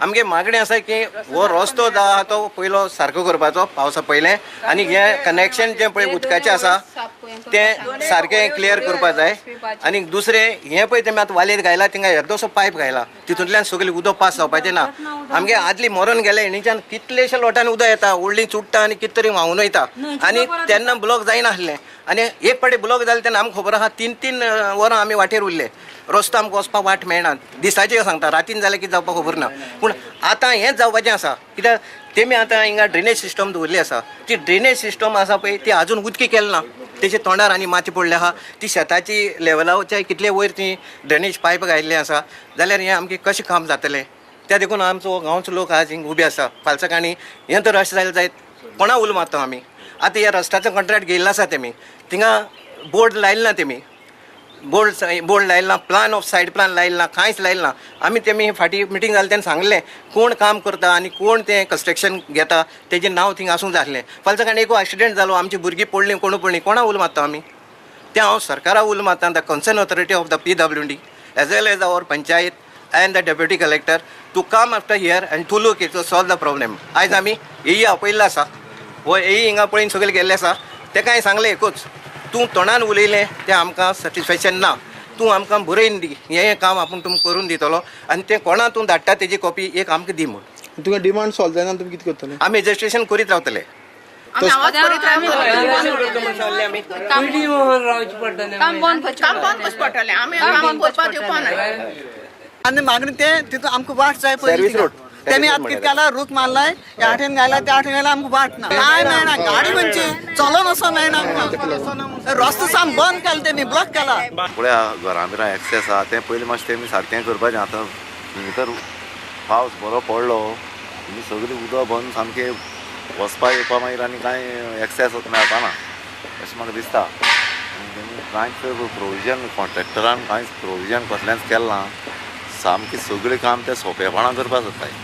आमगे मागणी आसा की हो रस्तो जो आहा तो पयलो सारको करपाचो पावसा पयलें, आनी हें कनेक्शन जें पळय उदकाचें आसा तें सारकें क्लियर करपा जाय. आनी दुसरें हें पळय तेमी आतां वालीर घायला, थिंगा येदोसो पायप घायला, तितूंतल्यान सगळें उदक पास जावपाचें ना. आमगे आदली मरून गेले हेणीच्यान कितलेशे लोटांनी उदक येता, व्हडलीं चुडटा आनी कितें तरी व्हांवून वयता, आनी तेन्ना ब्लॉक जायनासलें. आनी एक फावटी ब्लॉक जालें तेन्ना आमकां खबर आहा 3-3 वरां आमी वाटेर उरले, रस्तो आमकां वचपाक वाट मेळना. दिसाचें सांगता, रातीन जाल्यार कितें जावपाक खबर ना. पूण आतां हेंच जावपाचें आसा, कित्याक तेमी आतां हिंगा ड्रेनेज सिस्टम दवरली आसा, ती ड्रेनेज सिस्टम आसा पळय ती आजून उदकी केली ना, तेजे तोंडार आनी माती पडल्या आहा, ती शेताची लेवलाच्या कितले वयर ती ड्रेनेज पायप घायिल्ली आसा, जाल्यार हें आमचें कशें काम जातलें? त्या देखून आमचो गांवचो लोक आज हिंगा उबे आसा. फालसकाणी हें तर अशें जालें जायत कोणा उलो मारता आमी? आतां ह्या रस्त्याचो कॉन्ट्रॅक्ट घेयल्लो आसा तेमी, थिंगा बोर्ड लायले ना, तेमी बोर्ड लायला ना, प्लान ऑफ सायड प्लान लायला ना, कांयच लायलें ना. आमी तेमी फाटीं मिटींग जालें तेन्ना सांगलें कोण काम करता आनी कोण तें कन्स्ट्रक्शन घेता तेजें नांव थिंगा आसूंक जाय आसलें. फाल्यां सकाळीं एक एक्सिडेंट जालो, आमची भुरगीं पडलीं, कोण पडलीं, कोणा उलो मारता आमी? तें हांव सरकारा उलो मारता, the concern authority of the PWD as well as our panchayat and the deputy collector to come after here and to look it to solve the problem. आयज आमी येई आपयल्लो आसा, हो येई हिंगा पळयन सगळे गेल्ले आसा, तेका हांवें सांगलें एकूच, तूं तोंडान उलयलें तें आमकां सॅटिस्फॅक्शन ना, तूं आमकां बरयन दी हें काम आपूण तुमकां करून दितलो, आनी तें कोणा तूं धाडटा तेजी कॉपी एक आमकां दी म्हूण. तुमकां डिमांड सॉल्व जायना तुमी कितें करतले? आमी रजिस्ट्रेशन करीत रावतले. आनी मागणी ते तितून आमकां वाट जाय पयली. तेमी आतां कितें केला, रूख मारलाय, ह्या वाटेन घायला, त्या वाटेन घायला, आमकां वाट ना, कांय मेळना, गाडी खंयची चलोन वचों मेळना आमकां. रस्तो साम बंद केला तेमी, ब्लॉक केला. पळया घरां बिरां एक्सेस आहा तें पयलीं मातशें तेमी सारकें करपाचें. आतां भितर पावस बरो पडलो आनी सगळें उदक बंद, सामकें वचपा येवपा मागीर आनी कांय एक्सेस मेळपाना अशें म्हाका दिसता. आनी तेमी कांयच प्रोविजन कॉन्ट्रॅक्टरान कांयच प्रोविजन कसलेंच केलें ना, सामकें सगळें काम ते सोंपेपणान करपाक सोदताय.